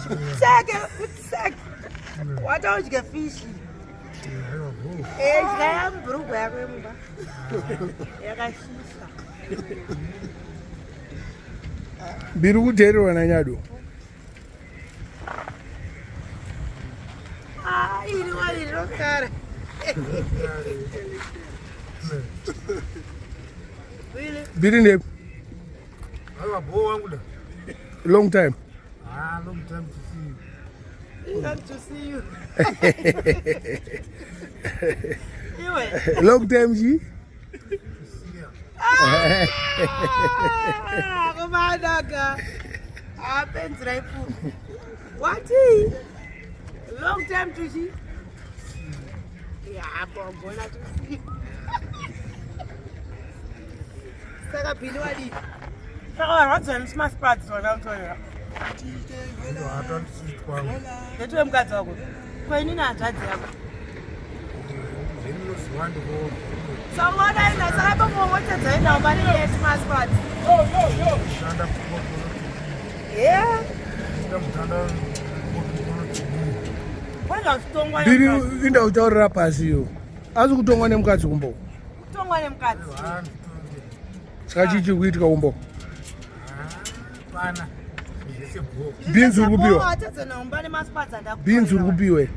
Tseke, tseke. Wataudya fishi. Eh, dya mbrugwa yako yemumba. Yakashisha. Biri kuteererwa nanyado. Ah, iri wari rokara. Biri ndepi? Aiwa bho wangu da. Long time. Ah, long time to see you. Long to see you. Iwe. Long time ji. Ah, kumanaka. Apenzera ipfupi. Wati? Long time to see. Yeah, bogona to see. Saka Billy wadii? Saka varwadziwa nechimaspads vana kutorera. Ndetiwe mukadzi wako. Ko inini hanzvadzi yako. Saka ina saka pakuongotedza ina mari yechimaspads. Yeah. Biri inda kutaurira pasi iyo. Asi kutongwa nemukadzi kumbo. Kutongwa nemukadzi. Saka chii chiri kuitika kumbo? Beans uri kupiwa. Beans uri kupiwa.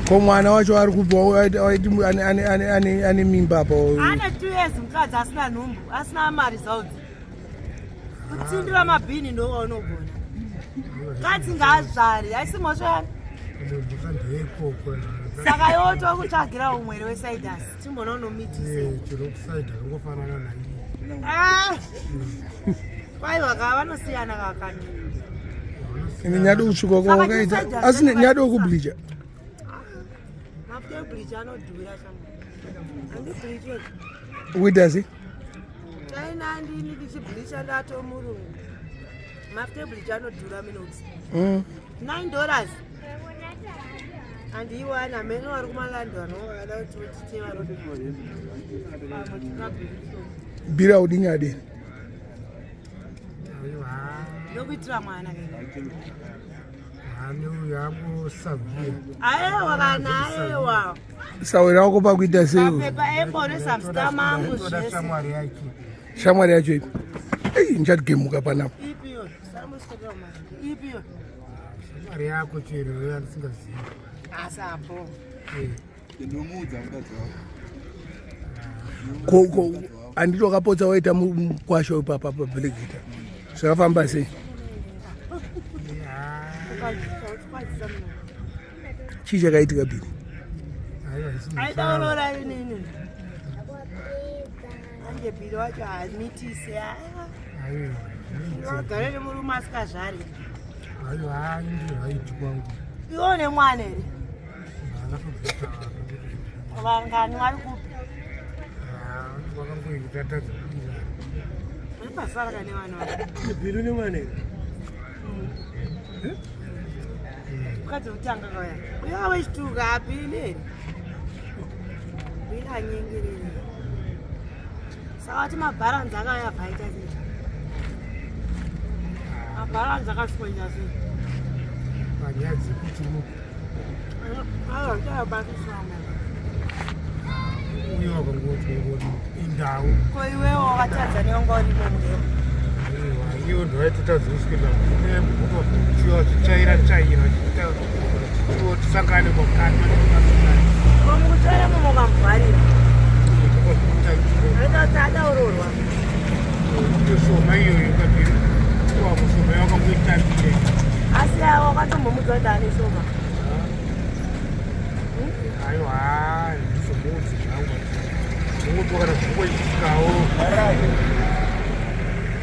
Ko mwana wacho ari kupiwa ane mimba apa. Ane 2 years mukadzi asina nhumbu, asina maresults. Kutsindira mabhini ndowaunogona. Kadzi ngaazvare, haisi mhosva yani. Saka iwe tokutsvagira umwe here wesidus timbona unomitisa. Ah! Kwaiwa ka vanosiyana kakani. Ini nyado kusvika kwawakaita asi nyado kubleacha. Mafuta ebleach anodhura shama. Andibleach. Uita sei? Taina ndini ndichibleacha ndatomurungu. Mafuta ebleach anodhura minox. $9. Andiiwana meno vari kumalandi vanhu vakada kuti votite Bira udinyade. Ndokuitira mwana Aewa kana aewa. Sawira wako pakuita sei? Mapepa eponesa msita mangu zvese. Shamwari yacho ipi? Ei, ndichatigemuka panapa. Ipi yo? Samuswedera mari. Ipi yo? Shamwari yako chero yandisingazivi. Asapo. Ndinomuudza mukadzi wako. Ko ko anditi wakapotsa waita mukwasha wepapa pabhiligita. Zvakafamba sei? Chii chakaitika Bili? Aida inini. Anje Bili wacho haamitise. Wagara nemurume asikazvari. Iwe une mwana here? Vangani vari kupi? Pasara kane vana vako. Bili une mwana here? Mukadzi wekutanga kauya. Uya wechituka abili here? Bili anyengerere. Saka wati mabharanzi akauya bvaita sei? Mabharanzi akaswenya sei? Panyaya dzekuti Aiwa, ndichabatisana. uye wakangoti ngoti indau Ko iwewo wakatadza neunga urimo muremu. Aiwa, iwo ndowaitotadza kuswedera kuchiwa chitsvaira tsvaira chichiwo tisangane kwakati. Ko mukutsvaira mumokamubvarira. Aita kuti adaurorwa. Shoma iyoyo kabiri wakushoma yakangoitambire. Asi awo wakatombomudza kuti ane shoma. Aiwa, ndizomuudzi zvangu zvongotiwa kana zvingoitikawo.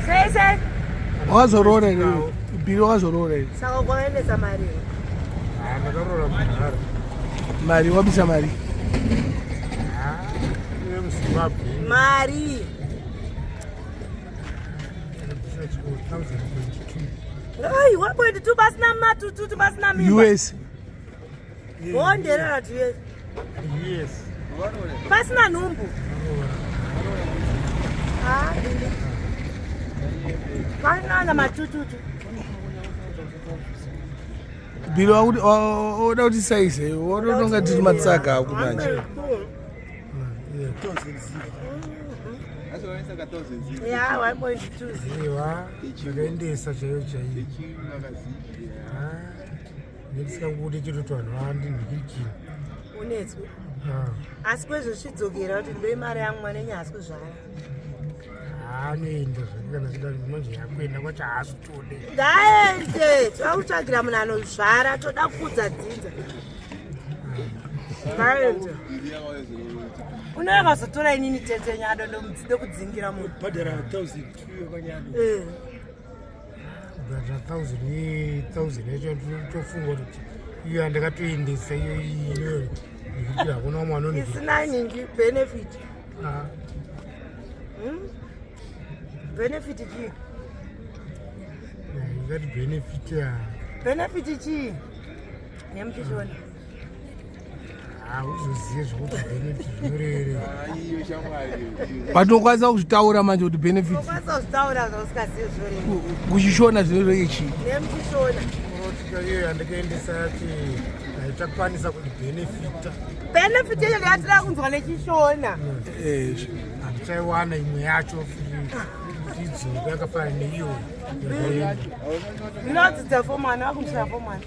Sei sei? Wakazoroora here? Bili wakazoroora here? Saka kwakaendesa mari here? Ah, ndakaroora mudhara. Mari wabisa mari. Ah, yemuZimbabwe. Mari. Ndakabvisa chikoro 2022. Ai, 1.2 pasina matututu pasina mimba. US. Honderera to US. Yes. Pasina nhumbu. Ah, Bili. Panana matututu. Bili oda kuti saize oda tiri matsaga ako manje. Yeah, 1.2. Ewa, ndakaendesa chaiyo chaiyo. Ndisikakuti chero kuti vanhu vandinhikirikini. Unetswe. Asi kwezvozvidzokera kuti ndoi mari yangu mwana enyu haasi kuzvara. Anoenda zvake kana chida manje yakuenda kwacho haasitode. Ngaende, toda kutsvagira munhu anozvara, toda kukudza dzinza. Ngaende. Unoya kazotora inini tete nyado ndokudzingira munhu. Bhadhara 1002 yakanyado. Eh. Bhadhara 1000 1000 yacho tofunga kuti iyo yandakatoendesa iyo iyo nekuti hakuna umwe anoniki. Isina ningi benefit. Ah. Benefit chii? Ingati benefit ya. Benefit chii? Nemuchishona. Hauzozive zvekuti benefit zvinorevei. But unokwanisa kuzvitaura manje kuti benefit. Unokwanisa kuzvitaura zvausingazivi zvinorevei. Kuchishona zvinorevei chii? Nemuchishona. Unotika iyo yandakaendesa yacho haichakwanisa kuti benefita. Benefit yacho ndiyatira kunzwa nechishona. Handichaiwana imwe yacho idzoka yakafanana neiyoyo. Ndinodzidza form one, wakumusvika form one.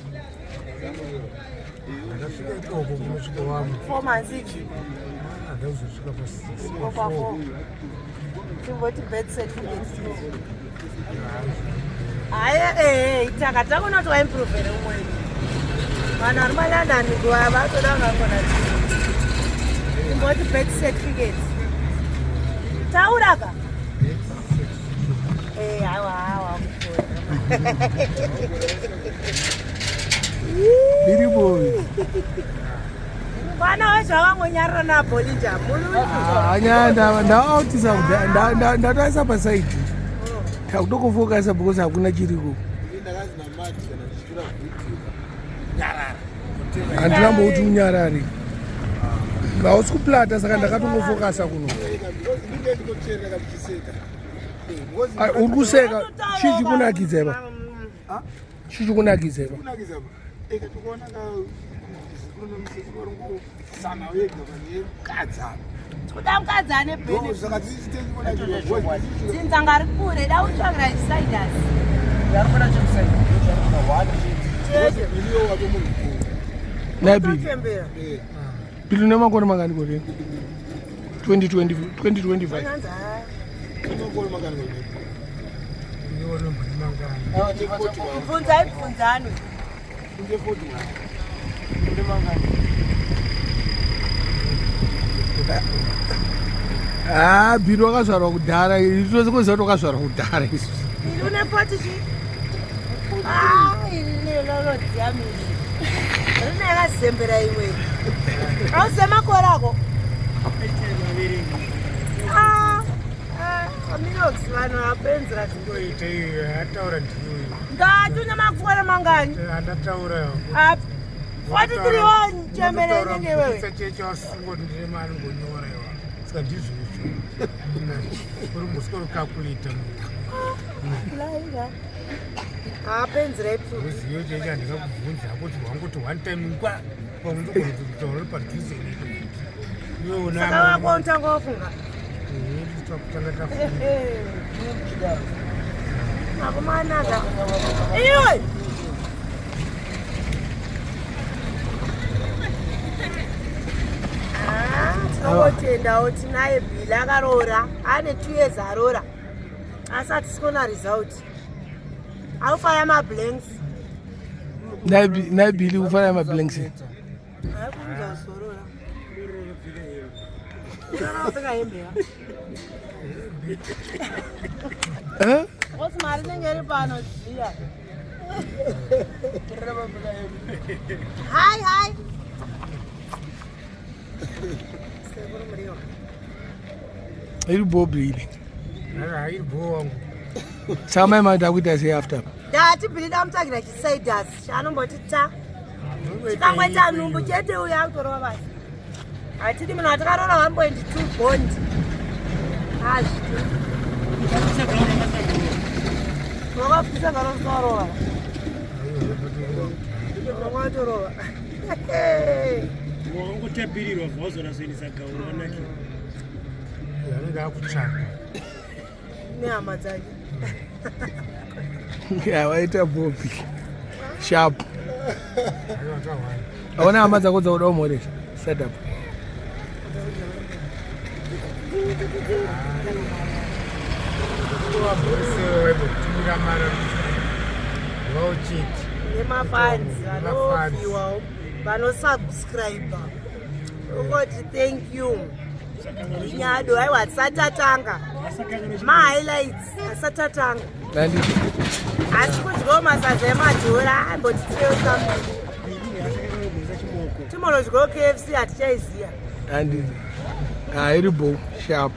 Ndakasvika ikoko kunosvika wamwe. Form one six. Handazosvika pa six. Or pa four. Timboti birth certificate. Hayi eh itaka takona kuti waimprove here umweni. Vanhu vari maLondon kuva vatoda kungangona. Timboti birth certificate. Taura ka. Eh hawa hawa. Biri boy. Mwana wacho akangonyarara naBolinja. Anya ndaoutisa ndatoisa pasaidi. Takutokofokasa because hakuna chiriko. Handina mbouti unyarare. Hausi kuplata saka ndakatongofokasa kuno. Uri kuseka chii chikunakidza ipa? Chii chikunakidza ipa? Kuda mukadzi ane benefit. Dzinza ngari kure, da kutsvagira insiders. Naibili. Tochembera. Bili une makore mangani gore? 2020 2025. Ananzi, ah. Bvunzai bvunzanwe. Ah, Bili wakazvarwa kudhara. Tose kuziva kuti wakazvarwa kudhara isusu. Iri une 40 chii? Ah, iri rinodziya miri. Rine yakazembera imwe. Auzive makore ako? Ah, ah, Mirox vanhu vapenzera. Kungoita iyo ataura ndiyoyo. Ngati une makore mangani? Andataura. Ah, 43 wo chembere inenge iwewe. Cheche wasungo ndine mari ngonyora iwa. Saka ndizvo izvo. Uri musoro calculator. Laira. Apenzera ipfu. Uziyo cheche handingakubvunza kuti wangoti one time ngwa pamwe ndogona kutaura padhuze iwe una Saka wako unotanga wafunga. kutanga tafunga. Akomanaka. Iwe. Ah, Tinongotendawo tinaye Bill akaroora ane 2 years aroora asi hatisi kuona result. Aufaya mablanks. Nai Bili kufana mablanks. Hayi kumza usorora. Unopfeka hembe ya. Eh? Kosi mari inenge iri pano zviya. Hai hai. Sekuru muriwo. Iri bo Bili. Iri bo wangu. Saka mai mati akuita sei after? Ndati Bili damutsvagira chisiders chaanomboti ta. Chikangoita nhumbu chete uyo akutorova basa. Hatidi munhu atakaroora 1.2 bond. Hazvidi. Wapisa kana usarova. Watorova. Wakangotapirirwa bva wazonasoendesa gauro wanakirwa. Anenge akutsvaka. Nehama dzake. Waita bopi sharp. Aiwa, akahwanda. Aona hama dzako dzakuda kumhoresa setup. Waibotumira mari vauchiti. Nemafans. Nemafans. Vanofiwawo, vanosubscribe, ungoti thank you. Inyado, aiwa, tisati atanga mahighlights, asati atanga. Nanditi. Asi kudyawo masadza emadhora, ambotitirewo something, timonodyawo KFC, hatichaiziya. Handiti, ha, iri bo sharp.